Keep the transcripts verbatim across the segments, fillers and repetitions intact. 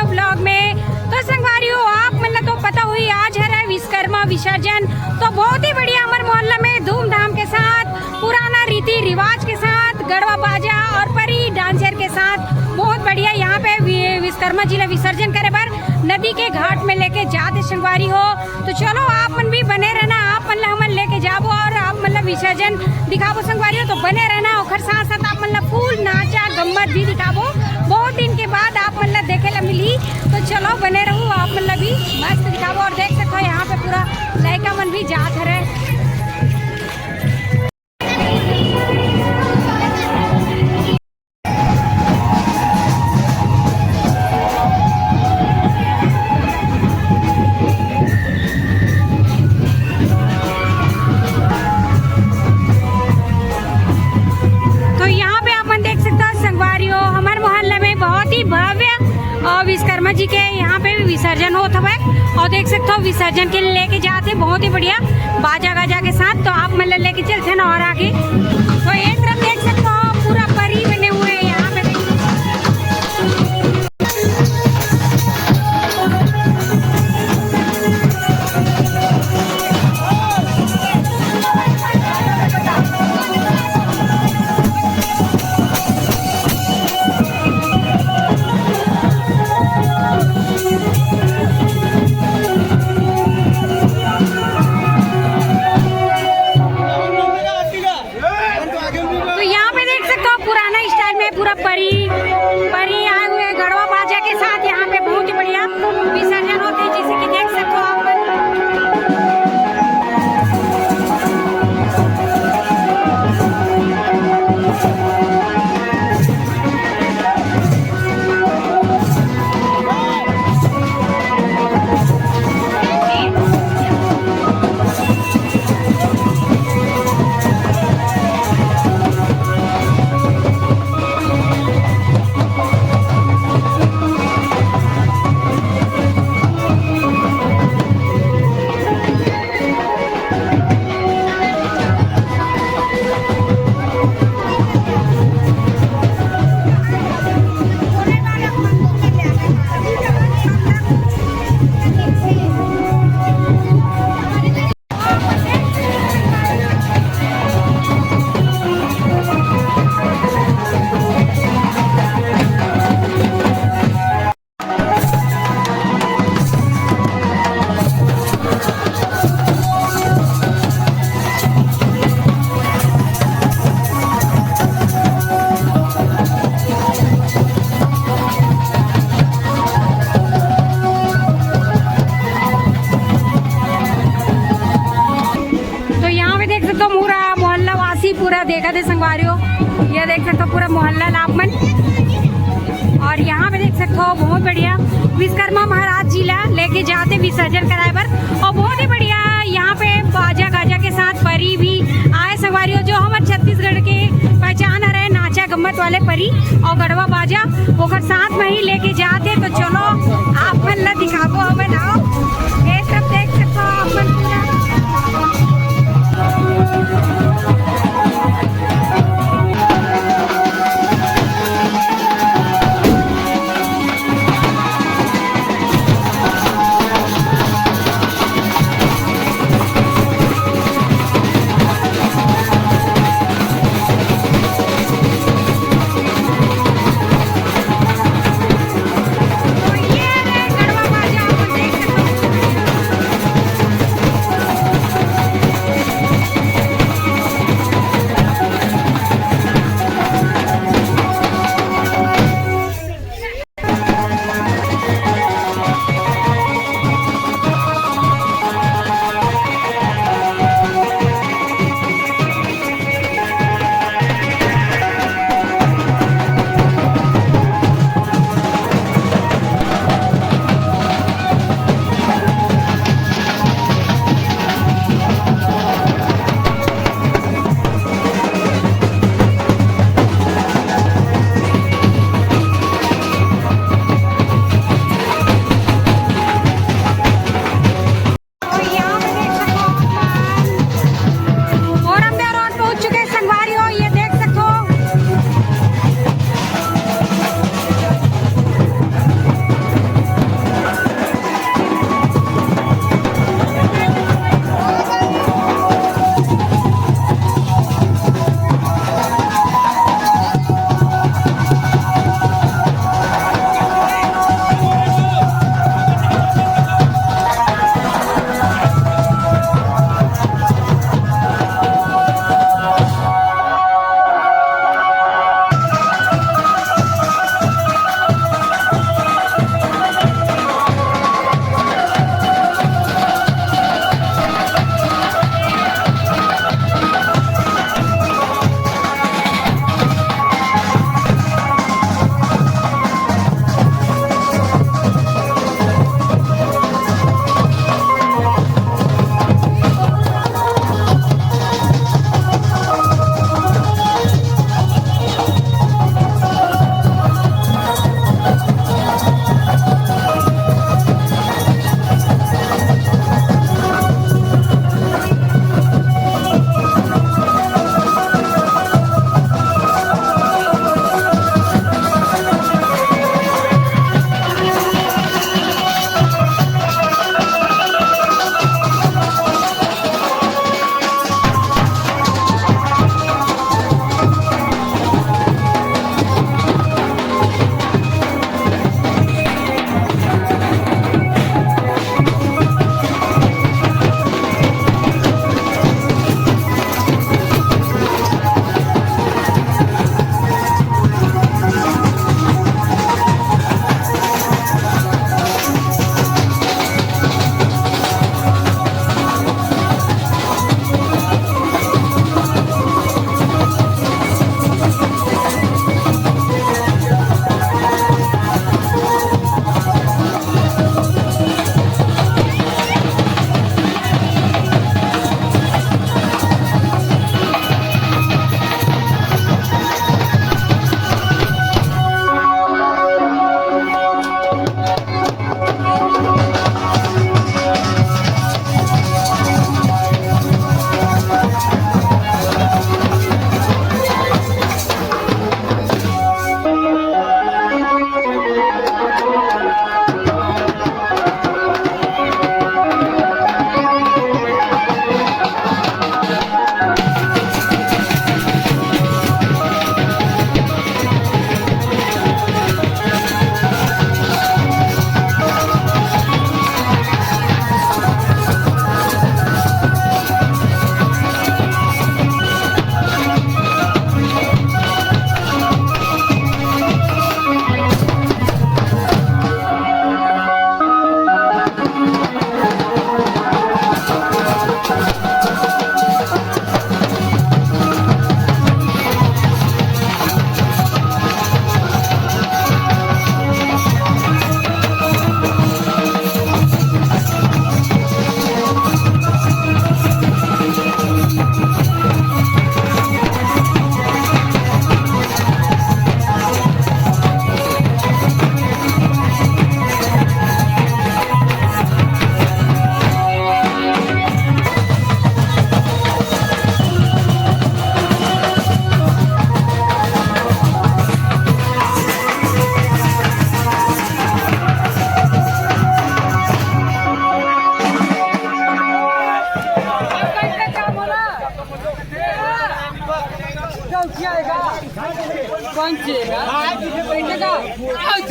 Blog में। तो संगवारी हो, आप मन ला तो पता हुई, आज हरे विश्वकर्मा विसर्जन। तो बहुत ही बढ़िया हमर मोहल्ला में धूमधाम के साथ, पुराना रीति रिवाज के साथ, गड़वा बाजा और परी डांसर के साथ बहुत बढ़िया यहाँ पे वि-, विश्वकर्मा जी ला विसर्जन करे बर नदी के घाट में लेके जात हे संगवारी हो। तो चलो, आप मन भी बने रहना, आप मन ला हमन लेके जाबो और आप मन ला विसर्जन दिखाबो संगवारी हो। तो बने रहना, ओखर साथ साथ आप मन ला फुल नाचा गम्मत भी दिखाबो। बहुत दिन के बाद आप मन ला देखे ला मिली, तो चलो बने रहू, आप मन ला भी मस्त दिखाबो। और देख सकते हो, यहाँ पे पूरा लड़का मन भी जात हरे। तो यहाँ पे आप मन देख सकते हो संगवारी हो, हमारे मोहल्ला में बहुत ही भव्य और विश्वकर्मा जी के यहाँ पे भी विसर्जन होत हवय। और देख सकते हो, विसर्जन के लिए लेके जाते बहुत ही बढ़िया बाजा गाजा के साथ। तो आप मन ला लेके चलते हैं ना और आगे। तो एक तरफ देख सकते हो, पूरा परी बने हुए हैं यहाँ पे। तो यहाँ पे देख सकते हो, पुराना स्टाइल में पूरा परी, परी आए हुए गड़वा बाजा के साथ यहाँ पे बहुत ही बढ़िया विसर्जन होते हैं, जैसे कि देख सकते हो आप। तो यहाँ पे देख सकते हो, पूरा मोहल्ला वासी पूरा देखा थे संगवारी हो। ये देख सकते हो, पूरा मोहल्ला ला आप मन। और यहाँ पे देख सकते हो, बहुत बढ़िया विश्वकर्मा महाराज जी ला लेके जाते विसर्जन कराए बर। और बहुत ही बढ़िया यहाँ पे बाजा गाजा के साथ परी भी आए संगवारी हो, जो हमर छत्तीसगढ़ के पहचान हरे नाचा गम्मत वाले परी और गड़वा बाजा ओकर साथ में ही लेके जाते। तो चलो, आप मन ला दिखाबो हमन। आओ, ये सब देख सकते हो आप मन पूरा।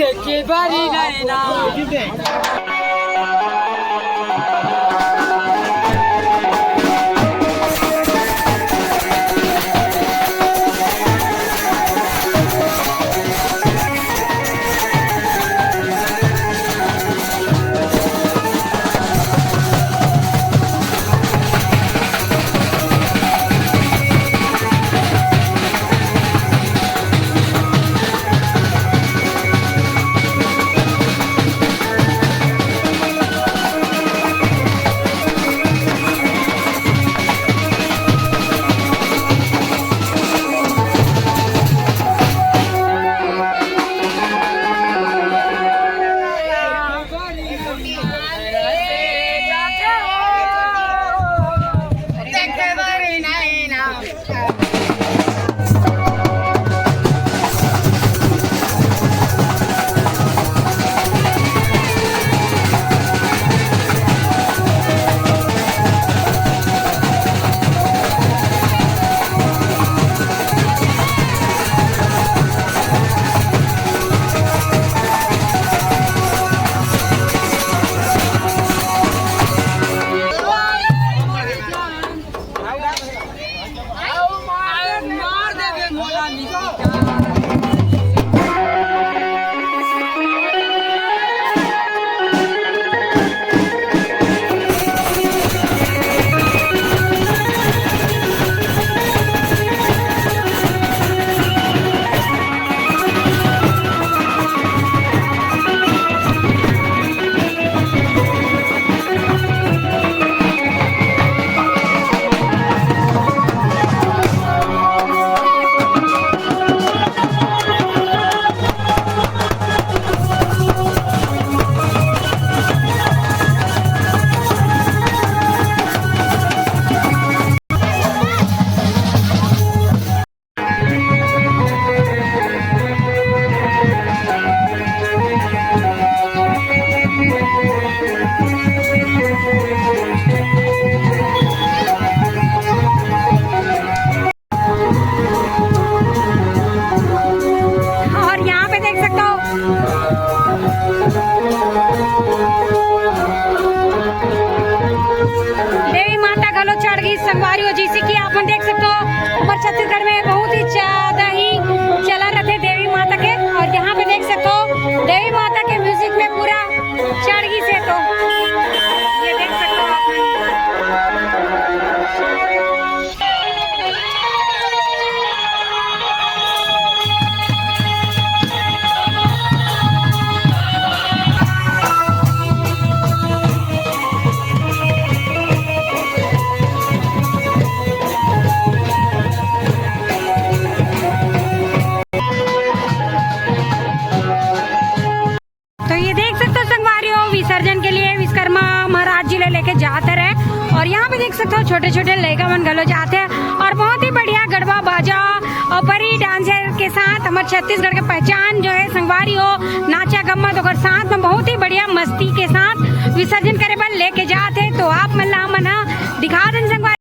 के बारी नहीं ना। और यहाँ पे देख सकते हो, देवी माता घलो चढ़ गई संगवारी हो। जैसे कि आप मन देख सकते हो, हमर छत्तीसगढ़ में बहुत ही ज्यादा ही चला रहते देवी माता के। और यहाँ पे देख सकते हो, देवी माता के म्यूजिक में पूरा चढ़ गई से तो ये देख सकते हो आप। तो ये देख सकते हो संगवारी हो, विसर्जन के लिए विश्वकर्मा महाराज जी ले लेके जाते रहे। और यहाँ पे देख सकते हो, छोटे छोटे लड़का मन घलो जाते हैं और बहुत ही बढ़िया गढ़वा बाजा और परी डांसर के साथ हमारे छत्तीसगढ़ के पहचान जो है संगवारी हो, नाचा गम्मत ओकर साथ में बहुत ही बढ़िया मस्ती के साथ विसर्जन करे बर लेके जाते हैं। तो आप मन ला हमन ह दिखा देन संगवारी।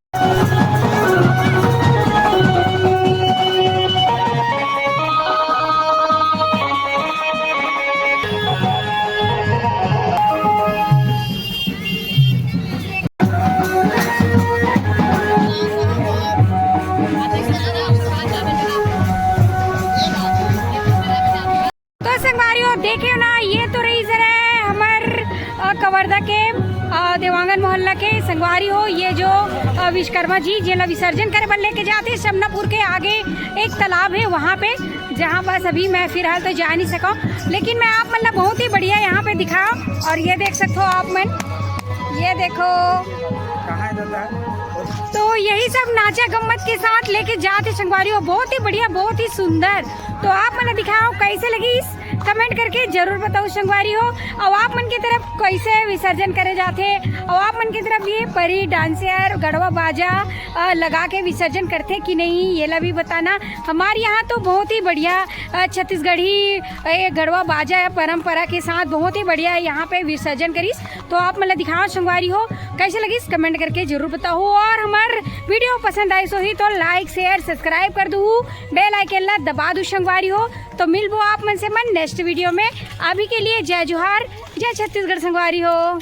तो संगवारी हो, देखे हो ना, ये तो रही जरा हमर, अ, कवर्धा के, अ, देवांगन मोहल्ला के संगवारी हो। ये जो, अ, विश्वकर्मा जी जेला विसर्जन करे बर लेके जाते शमनापुर के आगे एक तालाब है, वहाँ पे, जहाँ बस अभी मैं फिलहाल तो जा नहीं सका, लेकिन मैं आप मन ला बहुत ही बढ़िया यहाँ पे दिखाओ। और ये देख सकते हो आप मन, ये देखो, तो यही सब नाचा गम्मत के साथ लेके जाते संगवारी हो, बहुत ही बढ़िया, बहुत ही सुंदर। तो आप मन ला दिखाओ कैसे लगी इस कमेंट करके जरूर बताओ संगवारी हो। अउ आप मन की तरफ कैसे विसर्जन करे जाथे, अउ आप मन की तरफ ये परी डांसर गढ़वा बाजा, अ, लगा के विसर्जन करथे कि नहीं, ये ला भी बताना। हमारे यहाँ तो बहुत ही बढ़िया, अ, छत्तीसगढ़ी, अ, ये गढ़वा बाजा या परंपरा के साथ बहुत ही बढ़िया यहाँ पे विसर्जन करिस। तो आप मन ला दिखाओ संगवारी हो, कैसे लगिस, comment करके जरूर बताहू। और हमर video पसंद आइस होही तो like, share, subscribe कर दूहू, bell icon ला दबा दू संगवारी हो। तो मिलबो आप मन से मन next video में। अभी के लिए जय जोहार, जय छत्तीसगढ़ संगवारी हो।